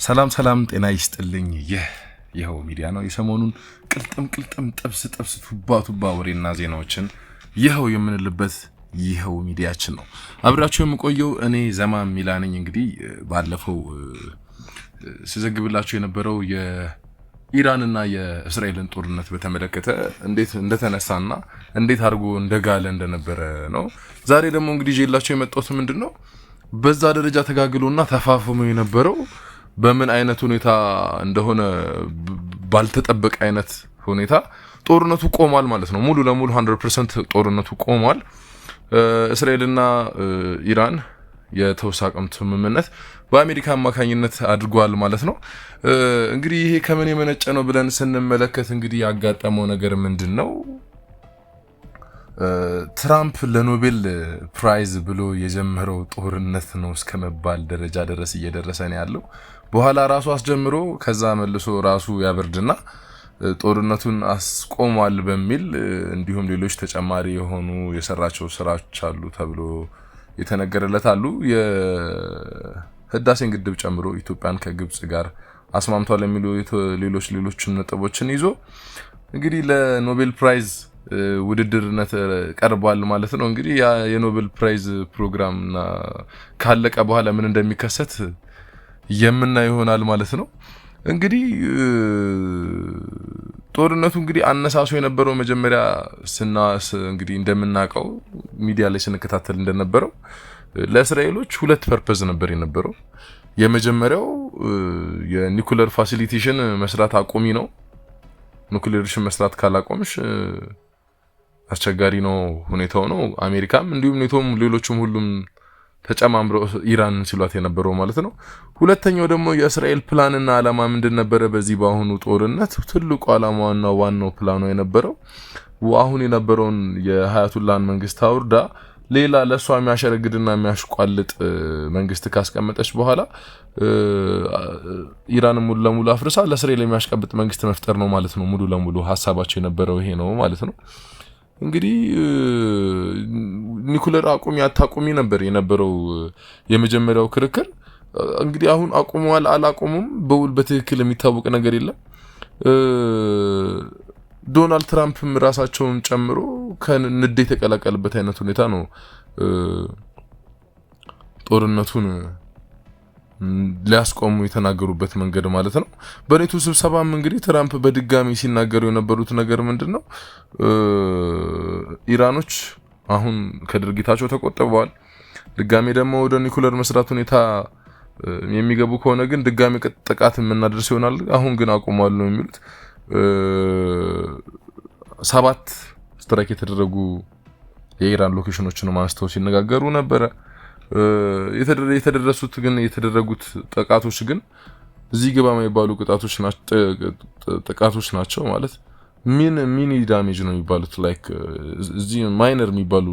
ሰላም ሰላም፣ ጤና ይስጥልኝ። ይህ ይኸው ሚዲያ ነው። የሰሞኑን ቅልጥም ቅልጥም፣ ጥብስ ጥብስ፣ ቱባ ቱባ ወሬና ዜናዎችን ይኸው የምንልበት ይኸው ሚዲያችን ነው። አብራችሁ የምቆየው እኔ ዘማ ሚላ ነኝ። እንግዲህ ባለፈው ስዘግብላችሁ የነበረው የኢራንና የእስራኤልን ጦርነት በተመለከተ እንዴት እንደተነሳና እንዴት አድርጎ እንደጋለ እንደነበረ ነው። ዛሬ ደግሞ እንግዲህ ይዤላችሁ የመጣሁት ምንድን ነው፣ በዛ ደረጃ ተጋግሎና ተፋፍሞ የነበረው በምን አይነት ሁኔታ እንደሆነ ባልተጠበቀ አይነት ሁኔታ ጦርነቱ ቆሟል ማለት ነው። ሙሉ ለሙሉ 100% ጦርነቱ ቆሟል። እስራኤልና ኢራን የተኩስ አቁም ስምምነት በአሜሪካ አማካኝነት አድርጓል ማለት ነው። እንግዲህ ይሄ ከምን የመነጨ ነው ብለን ስንመለከት እንግዲህ ያጋጠመው ነገር ምንድን ነው? ትራምፕ ለ Nobel Prize ብሎ የጀመረው ጦርነት ነው እስከ መባል ደረጃ ድረስ እየደረሰ ነው ያለው። በኋላ ራሱ አስጀምሮ ከዛ መልሶ ራሱ ያበርድና ጦርነቱን አስቆሟል በሚል፣ እንዲሁም ሌሎች ተጨማሪ የሆኑ የሰራቸው ስራዎች አሉ ተብሎ የተነገረለት አሉ። የህዳሴን ግድብ ጨምሮ ኢትዮጵያን ከግብጽ ጋር አስማምቷል የሚሉ ሌሎች ሌሎችን ነጥቦችን ይዞ እንግዲህ ለ Nobel Prize ውድድርነት ቀርቧል ማለት ነው። እንግዲህ ያ የ Nobel Prize ፕሮግራምና ካለቀ በኋላ ምን እንደሚከሰት የምናየው ይሆናል ማለት ነው። እንግዲህ ጦርነቱ እንግዲህ አነሳሱ የነበረው መጀመሪያ ስና እንግዲህ እንደምናውቀው ሚዲያ ላይ ስንከታተል እንደነበረው ለእስራኤሎች ሁለት purpose ነበር የነበረው። የመጀመሪያው የ nuclear facility ሽን መስራት አቁሚ ነው። ኒኩለርሽን መስራት ካላቆምሽ አስቸጋሪ ነው ሁኔታው ነው። አሜሪካም እንዲሁም ኔቶም ሌሎቹም ሁሉም ተጨማምረው ኢራንን ሲሏት የነበረው ማለት ነው። ሁለተኛው ደግሞ የእስራኤል ፕላንና ዓላማ ምንድን ነበረ? በዚህ በአሁኑ ጦርነት ትልቁ ዓላማዋና ዋናው ፕላኗ የነበረው አሁን የነበረውን የሀያቱላን መንግስት አውርዳ ሌላ ለእሷ የሚያሸረግድና የሚያሽቋልጥ መንግስት ካስቀመጠች በኋላ ኢራንን ሙሉ ለሙሉ አፍርሳ ለእስራኤል የሚያሽቀብጥ መንግስት መፍጠር ነው ማለት ነው። ሙሉ ለሙሉ ሀሳባቸው የነበረው ይሄ ነው ማለት ነው። እንግዲህ ኒኩለር አቁሚ አታቁሚ ነበር የነበረው የመጀመሪያው ክርክር። እንግዲህ አሁን አቁመዋል አላቆሙም በውል በትክክል የሚታወቅ ነገር የለም። ዶናልድ ትራምፕም ራሳቸውን ጨምሮ ከንዴት የተቀላቀለበት አይነት ሁኔታ ነው ጦርነቱን ሊያስቆሙ የተናገሩበት መንገድ ማለት ነው። በኔቶ ስብሰባም እንግዲህ ትራምፕ በድጋሚ ሲናገሩ የነበሩት ነገር ምንድን ነው? ኢራኖች አሁን ከድርጊታቸው ተቆጥበዋል። ድጋሚ ደግሞ ወደ ኒኩለር መስራት ሁኔታ የሚገቡ ከሆነ ግን ድጋሚ ጥቃት የምናደርስ ይሆናል። አሁን ግን አቁመዋል ነው የሚሉት። ሰባት strike የተደረጉ የኢራን location ኦችን አንስተው ሲነጋገሩ ነበረ። የተደረሱት ግን የተደረጉት ጥቃቶች ግን እዚህ ግባ የማይባሉ ጥቃቶች ናቸው፣ ማለት mini damage ነው የሚባሉት፣ like እዚህ minor የሚባሉ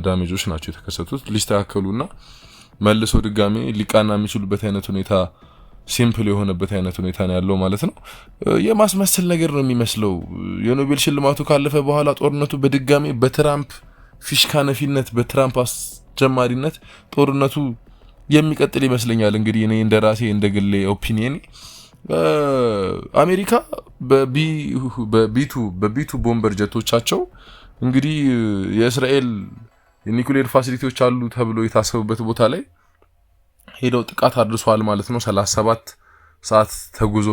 damage ኦች ናቸው የተከሰቱት። ሊስተካከሉና መልሶ ድጋሜ ሊቃና የሚችሉበት አይነት ሁኔታ፣ simple የሆነበት አይነት ሁኔታ ነው ያለው ማለት ነው። የማስመሰል ነገር ነው የሚመስለው። የኖቤል ሽልማቱ ካለፈ በኋላ ጦርነቱ በድጋሜ በትራምፕ ፊሽካ ነፊነት፣ በትራምፕ አስጀማሪነት ጦርነቱ የሚቀጥል ይመስለኛል። እንግዲህ እኔ እንደ ራሴ እንደ ግሌ opinion አሜሪካ በ B-2 bomber ጀቶቻቸው እንግዲህ የእስራኤል የ nuclear facility ዎች አሉ ተብሎ የታሰቡበት ቦታ ላይ ሄደው ጥቃት አድርሰዋል ማለት ነው። 37 ሰዓት ተጉዞ፣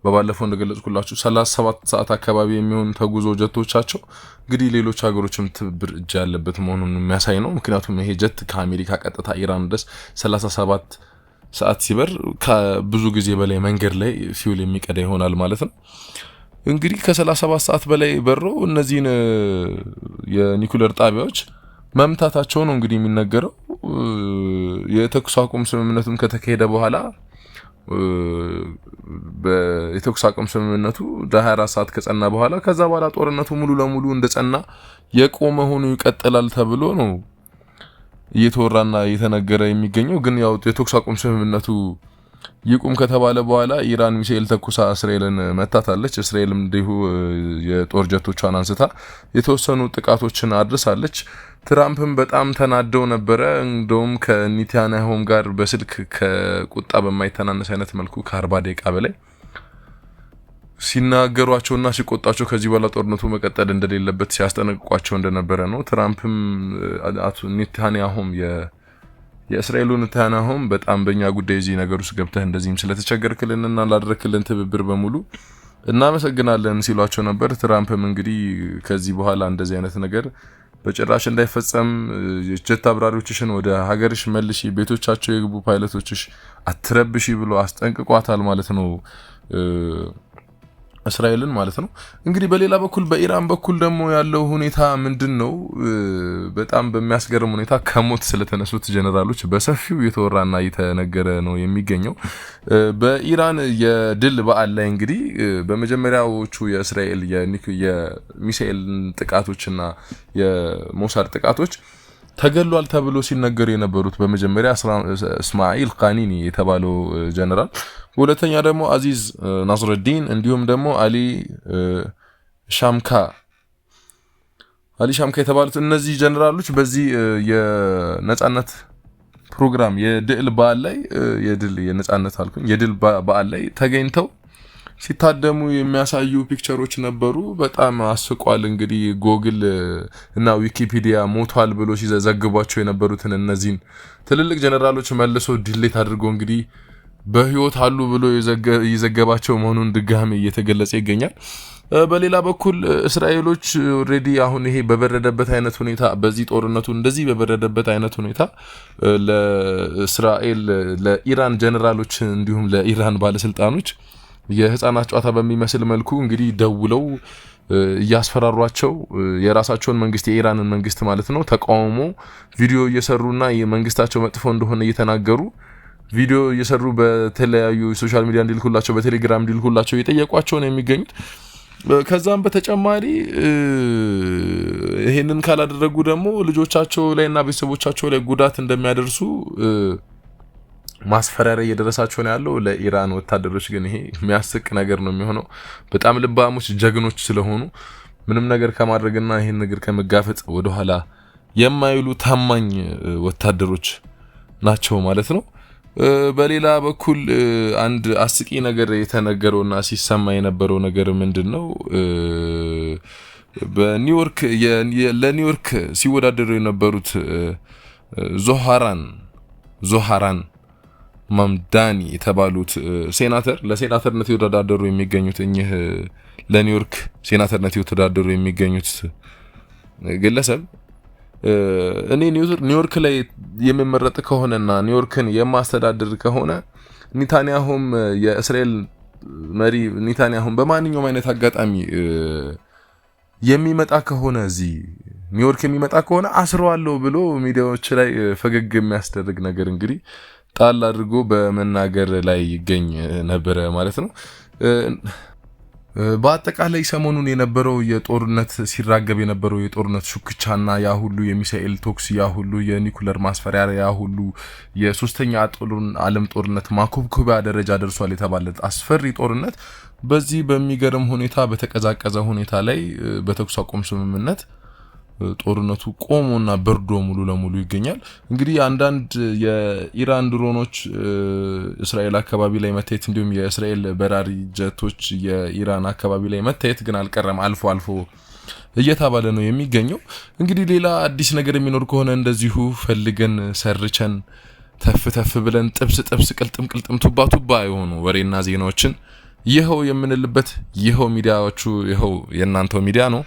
በባለፈው እንደገለጽኩላችሁ 37 ሰዓት አካባቢ የሚሆን ተጉዞ ጀቶቻቸው፣ እንግዲህ ሌሎች ሀገሮችም ትብብር እጅ ያለበት መሆኑን የሚያሳይ ነው። ምክንያቱም ይሄ ጀት ከአሜሪካ ቀጥታ ኢራን ድረስ 37 ሰዓት ሲበር ከብዙ ጊዜ በላይ መንገድ ላይ fuel የሚቀዳ ይሆናል ማለት ነው። እንግዲህ ከ37 ሰዓት በላይ በሮ እነዚህን የኒኩለር ጣቢያዎች መምታታቸው ነው እንግዲህ የሚነገረው። የተኩስ አቁም ስምምነቱም ከተካሄደ በኋላ፣ የተኩስ አቁም ስምምነቱ ለ24 ሰዓት ከጸና በኋላ፣ ከዛ በኋላ ጦርነቱ ሙሉ ለሙሉ እንደጸና የቆመ ሆኖ ይቀጥላል ተብሎ ነው እየተወራና እየተነገረ የሚገኘው። ግን ያው የተኩስ አቁም ስምምነቱ ይቁም ከተባለ በኋላ ኢራን ሚሳኤል ተኩሳ እስራኤልን መታታለች። እስራኤልም እንዲሁ የጦር ጀቶቿን አንስታ የተወሰኑ ጥቃቶችን አድርሳለች። ትራምፕም በጣም ተናደው ነበረ። እንደውም ከኔታንያሁም ጋር በስልክ ከቁጣ በማይተናነስ አይነት መልኩ ከ40 ደቂቃ በላይ ሲናገሯቸውና ሲቆጣቸው ከዚህ በኋላ ጦርነቱ መቀጠል እንደሌለበት ሲያስጠነቅቋቸው እንደነበረ ነው። ትራምፕም አቶ ኔታንያሁም፣ የእስራኤሉ ኔታንያሁም በጣም በእኛ ጉዳይ እዚህ ነገር ውስጥ ገብተህ እንደዚህም ስለተቸገርክልንና ላደረክልን ትብብር በሙሉ እናመሰግናለን ሲሏቸው ነበር። ትራምፕም እንግዲህ ከዚህ በኋላ እንደዚህ አይነት ነገር በጭራሽ እንዳይፈጸም የጀት አብራሪዎችሽን ወደ ሀገርሽ መልሺ፣ ቤቶቻቸው የግቡ ፓይለቶችሽ አትረብሺ ብሎ አስጠንቅቋታል ማለት ነው፣ እስራኤልን ማለት ነው። እንግዲህ በሌላ በኩል በኢራን በኩል ደግሞ ያለው ሁኔታ ምንድን ነው? በጣም በሚያስገርም ሁኔታ ከሞት ስለተነሱት ጀነራሎች በሰፊው እየተወራና እየተነገረ ነው የሚገኘው። በኢራን የድል በዓል ላይ እንግዲህ በመጀመሪያዎቹ የእስራኤል የሚሳኤል ጥቃቶችና የሞሳድ ጥቃቶች ተገሏል ተብሎ ሲነገሩ የነበሩት በመጀመሪያ እስማኤል ቃኒኒ የተባለው ጀነራል፣ በሁለተኛ ደግሞ አዚዝ ናስረዲን፣ እንዲሁም ደግሞ አሊ ሻምካ የተባሉት እነዚህ ጀነራሎች በዚህ የነጻነት ፕሮግራም የድል በዓል ላይ፣ የድል የነጻነት አልኩኝ፣ የድል በዓል ላይ ተገኝተው ሲታደሙ የሚያሳዩ picture ኦች ነበሩ። በጣም አስቋል። እንግዲህ ጎግል እና ዊኪፒዲያ ሞቷል ብሎ ሲዘግቧቸው የነበሩትን እነዚህን ትልልቅ ጀነራሎች መልሶ delete አድርጎ እንግዲህ በህይወት አሉ ብሎ የዘገባቸው መሆኑን ድጋሜ እየተገለጸ ይገኛል። በሌላ በኩል እስራኤሎች already አሁን ይሄ በበረደበት አይነት ሁኔታ፣ በዚህ ጦርነቱ እንደዚህ በበረደበት አይነት ሁኔታ ለእስራኤል ለኢራን ጀነራሎች እንዲሁም ለኢራን ባለስልጣኖች የህፃናት ጨዋታ በሚመስል መልኩ እንግዲህ ደውለው እያስፈራሯቸው፣ የራሳቸውን መንግስት፣ የኢራንን መንግስት ማለት ነው፣ ተቃውሞ ቪዲዮ እየሰሩና የመንግስታቸው መጥፎ እንደሆነ እየተናገሩ ቪዲዮ እየሰሩ በተለያዩ social media እንዲልኩላቸው፣ በቴሌግራም እንዲልኩላቸው እየጠየቋቸው ነው የሚገኙት። ከዛም በተጨማሪ ይሄንን ካላደረጉ ደግሞ ልጆቻቸው ላይ እና ቤተሰቦቻቸው ላይ ጉዳት እንደሚያደርሱ ማስፈራሪያ እየደረሳቸው ነው ያለው። ለኢራን ወታደሮች ግን ይሄ የሚያስቅ ነገር ነው የሚሆነው። በጣም ልባሞች ጀግኖች ስለሆኑ ምንም ነገር ከማድረግና ይሄን ነገር ከመጋፈጥ ወደኋላ የማይሉ ታማኝ ወታደሮች ናቸው ማለት ነው። በሌላ በኩል አንድ አስቂኝ ነገር የተነገረውና ሲሰማ የነበረው ነገር ምንድን ነው? በኒውዮርክ ለኒውዮርክ ሲወዳደሩ የነበሩት ዞሃራን ማምዳኒ የተባሉት ሴናተር፣ ለሴናተርነት የተወዳደሩ የሚገኙት፣ እኚህ ለኒውዮርክ ሴናተርነት የተወዳደሩ የሚገኙት ግለሰብ እኔ ኒውዮርክ ላይ የምመረጥ ከሆነና ኒውዮርክን የማስተዳድር ከሆነ ኒታንያሁም፣ የእስራኤል መሪ ኒታንያሁም በማንኛውም አይነት አጋጣሚ የሚመጣ ከሆነ፣ እዚህ ኒውዮርክ የሚመጣ ከሆነ አስረዋለሁ ብሎ ሚዲያዎች ላይ ፈገግ የሚያስደርግ ነገር እንግዲህ ጣል አድርጎ በመናገር ላይ ይገኝ ነበረ ማለት ነው። በአጠቃላይ ሰሞኑን የነበረው የጦርነት፣ ሲራገብ የነበረው የጦርነት ሹክቻና ያ ሁሉ የሚሳኤል ተኩስ፣ ያ ሁሉ የኒኩለር ማስፈራሪያ፣ ያ ሁሉ የሶስተኛ ዓለም ጦርነት ማኮብኮቢያ ደረጃ ደርሷል የተባለ አስፈሪ ጦርነት በዚህ በሚገርም ሁኔታ በተቀዛቀዘ ሁኔታ ላይ በተኩስ አቁም ስምምነት ጦርነቱ ቆሞና በርዶ ሙሉ ለሙሉ ይገኛል። እንግዲህ አንዳንድ የኢራን ድሮኖች እስራኤል አካባቢ ላይ መታየት እንዲሁም የእስራኤል በራሪ ጀቶች የኢራን አካባቢ ላይ መታየት ግን አልቀረም፣ አልፎ አልፎ እየተባለ ነው የሚገኘው። እንግዲህ ሌላ አዲስ ነገር የሚኖር ከሆነ እንደዚሁ ፈልገን ሰርቸን ተፍ ተፍ ብለን ጥብስ ጥብስ፣ ቅልጥም ቅልጥም፣ ቱባ ቱባ የሆኑ ወሬና ዜናዎችን ይኸው የምንልበት ይኸው ሚዲያዎቹ ይኸው የእናንተው ሚዲያ ነው።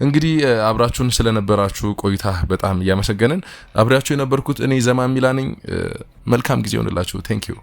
እንግዲህ አብራችሁን ስለነበራችሁ ቆይታ በጣም እያመሰገንን አብሬያችሁ የነበርኩት እኔ ዘማን ሚላ ነኝ። መልካም ጊዜ ይሆንላችሁ። Thank you.